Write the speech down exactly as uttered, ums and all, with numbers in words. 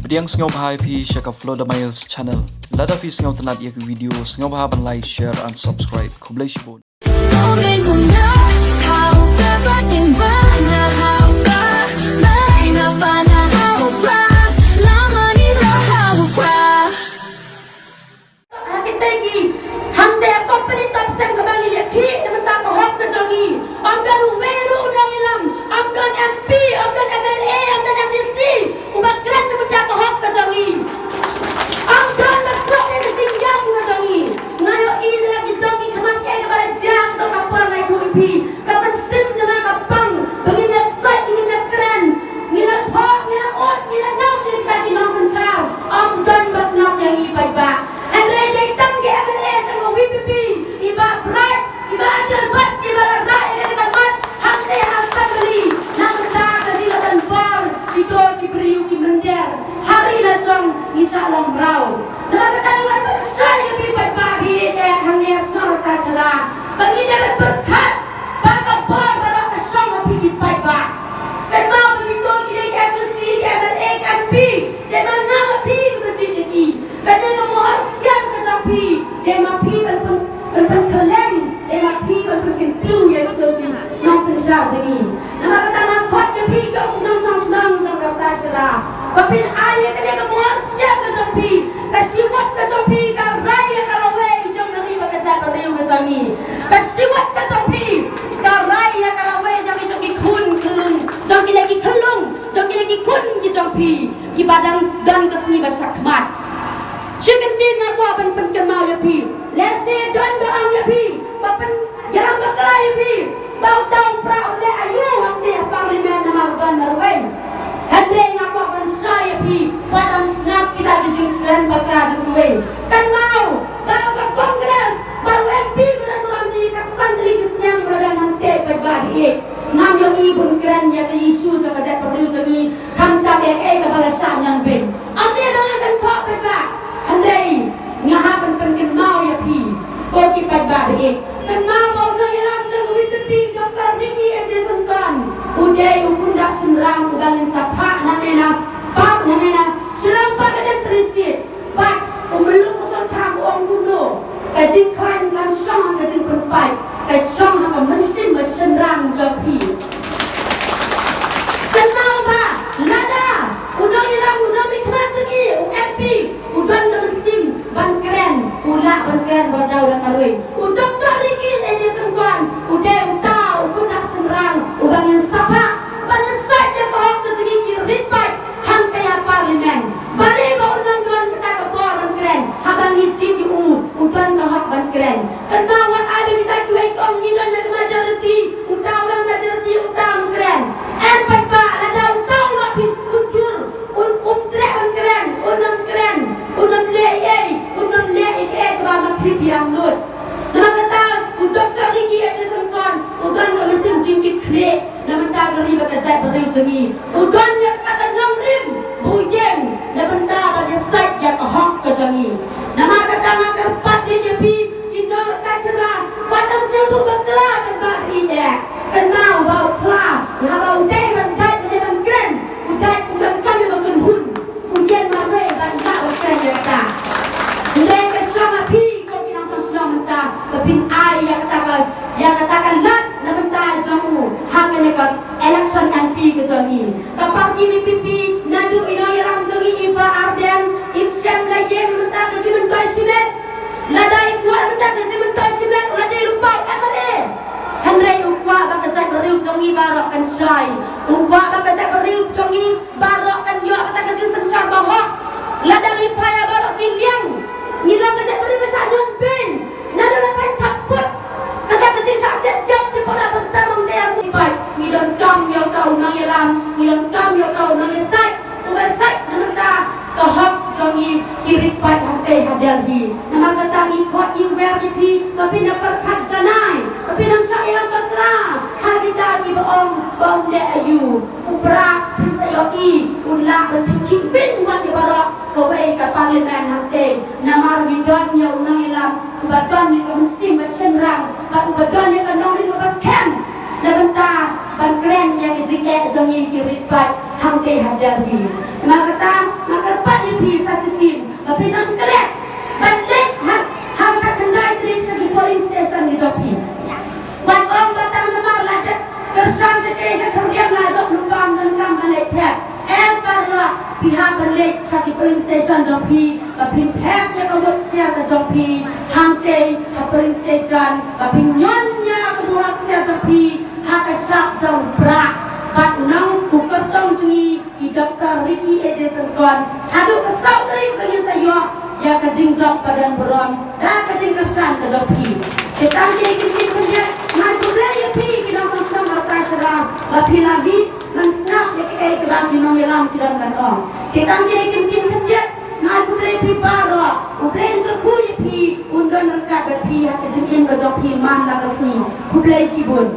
Pdiang sngewbha ïa phi sha ka Flow the Miles channel. Lada phi sngewtynnat ïa ka video, sngewbha ban like, share and subscribe. Khublei shibun. Ha kita ki, hangta ha company top seng kaba ngi leh khih na bynta ka hok ka jong ngi. Ym don uwei ruh u nongïalam, ym don M P, ym don M L A, ym don M D C uba kren na bynta ka hok ka jong ngi. Ym don ba suk ïa ka jingïam ka jong ngi. Nga ïohi da la ki jong ki khmat ïa kaba la jia ka por ngai tu ïa phi. Ka mynsiem jong nga ka pang ba ngin ïa sait, ngin ïa kren, ngin ïa thoh, ngin ïa ot, ngin ïa nang ïa kita ki nongsynshar. Ym don ba sngap ïa ngi paidbah. Hynrei dei tang ki M L A jong ka V P P, i Bah Bright, i Bah Adelbert, kiba la rah ïa kane ka mat hangtei ha Assembly. Namar ka dei la don bor ki dor ki briew ki mynder. Ha ri la jong ngi shah long mraw. Namar kata ngi wan pynshai ïa phi paidbah, phi ïeit eh hangne ha shnong Ratacherra, ba ngi dei ban pyrkhat ba ka bor baroh ka shong ha phi ki paidbah. Kynmaw ba kito ki dei ki M D C, ki M L A, ki M P, dei ma nga ma phi kiba jied ïa ki. Kane ka mohor ksiar ka jong phi, dei ma phi ban pyn, ban pynkhyllem, dei ma phi ban pynkyntu ïa kito ki nongsynshar jong ngi. Namar kata nga khot ïa phi ki nongshong shnong jong ka Ratacherra ba phin ai ïa kane ka mohor ksiar ka jong phi. Ka shiwat ka jong phi ka rai ïa ka lawei jong ka ri bad ka jaitbynriew ka jong ngi. Ka shiwat ka jong phi ka rai ïa ka lawei jong kito ki khun khyllung, jong kine ki khyllung, jong kine ki khun ki jong phi kiba dang don ka sngi ba shah khmat. Shi kyntien nga kwah ban pynkynmaw ïa phi. Lehse don ba ong ïa phi, ba pynïalam bakla ïa phi ba uta u Prah u leh aïu hangtei ha Parliament namar u don marwei. Hynrei nga kwah ban shai ïa phi, wat ym sngap kita ki jingkren bakla jong kiwei. Kynmaw ba ka Congress, ba u M P ba don burom jong ngi khatsan tylli ki snem ba la don hangtei paidbah, hi ïeit. Ngam ïohi ba un kren ïa ka issue jong ka jaitbynriew jong ngi. Khamtam ïa kaei kaba la shah ñiangbeiñ. Ym dei ba nga kynthoh paidbah, hynrei nga hap ban pynkynmaw ïa phi ko ki paidbah ba ïeit. Kynmaw ba u nongïalam jong ka V P P, Doctor Ricky A J Syngkon, u dei u khynnah shynrang uba ngin sa phah nangne na, phah nangne na Shillong Park ka dei three seat. Bad u Mluh u Sohtang u ong kumno, ka jingkhlaiñ kam shong ha ka jingpynpait, ka shong ha ka mynsiem ba shynrang jong phi. Kynmaw ba lada u nongïalam, u nongmihkhmat jong ngi, u M P, u don ka mynsiem ban kren, u lah ban kren ba u don marwei. U Doctor Ricky A J Syngkon u dei uta u khynnah shynrang uba ngin sa phah ban sait ïa ka hok ka jong ngi ki rit paid hangtei ha Parliament. Balei ba un ym don kata ka bor ban kren haba ngi jied ïa u, u don ka hok ban kren. Kynmaw wat ai ba kita kiwei ki ong ngi don ïa ka majority, uta u don majority, uta um kren. Em paidbah, lada uta u la phi pynjur, un um treh ban kren, un ym kren, un ym leh ei ei, un ym leh ei ei kaba ma phi phi angnud. Namar kata u Doctor Ricky A J Syngkon u don ka mynsiem jingkitkhlieh na bynta ka ri bad ka jaitbynriew jong ngi. U don ïa kata ka nongrim ba u ïeng na bynta ban ïasait ïa ka hok ka jong ngi. Namar kata nga kyrpad ïa phi ki nong Ratacherra, wat ym sngewthuh bakla, kynmaw ba ri eh. Kynmaw ba u Prah, haba u dei ban dait, u dei ban kren, u dait u donkam ïa ka kynhun. U ïeng marwei ban lah ban kren ïa kata. Hynrei ka shong ha phi ko ki nongshong shnong mynta ba phin ai ïa kata ka, ïa kata ka lad na bynta jong u ha kane ka election M P ka jong ngi. Ka party V P P naduh i nongïalam jong ngi i Bah Ardent, im shym la ïeng na bynta ka jingmyntoi shimet. Lada i kwah na bynta ka jingmyntoi shimet, u la dei lypa u M L A. Hynrei u kwah ba ka jaitbynriew jong ngi baroh kan shai. U kwah ba ka jaitbynriew jong ngi baroh kan ïoh kata ka jingsynshar ba hok. Lada lypa ïa baroh ki liang, ngi long ka jaitbynriew ba shah ñiangbeiñ. Naduh la thaiñ khappud, kata ka jingshah siat jop jingpynlong ba sdang ym dei ïa ngi. Ngi donkam ïa uta u nongïalam, ngi donkam ïa uta u nongïasaid, uba sait na bynta ka hok jong ngi ki rit paid hangtei ha Delhi. Namar kata ngi khot ngi wer ïa phi ba phin ïa pyrkhat janai, ba phin ym shah ïalam bakla ha kita kiba ong ba um leh aïu. U Prah phin sa ïohi un lah ban pynkhih win wat ïa baroh kawei ka parliament hangtei. Namar ngi don ïa u nongïalam uba don ïa ka mynsiem ba shynrang bad uba don ïa ka nongrim kaba skhem na bynta ban kren ïa ka jingeh jong ngi ki rit paid hangtei ha Delhi. Namar kata nga kyrpad Phi hap ban leit sha ki polling station jong phi ba phin thep ïa ka vote ksiar ka jong phi. Hangtei ha polling station ba phin ñion ïa ka vote ksiar jong phi ha ka shap jong u Prah. Bad nang u kyrtong jong ngi i Doctor Ricky A J Syngkon. Haduh ka saw tarik ba ngin sa ïoh ïa ka jingjop ba don burom da ka jingkyrshan ka jong phi. Te tang kine ki ktien khyndiat, ngan khublei ïa phi ki nongshong shnong arta shara ba phi la mih ban sngap ïa kaei kaba ki nongïalam ki don ban ong. Te tang kine ki ktien khyndiat, ngan khublei phi baroh. U Blei un kyrkhu ïa phi, un don ryngkat bad phi ha ka jingim ka jong phi man la ka sngi. Khublei shibun.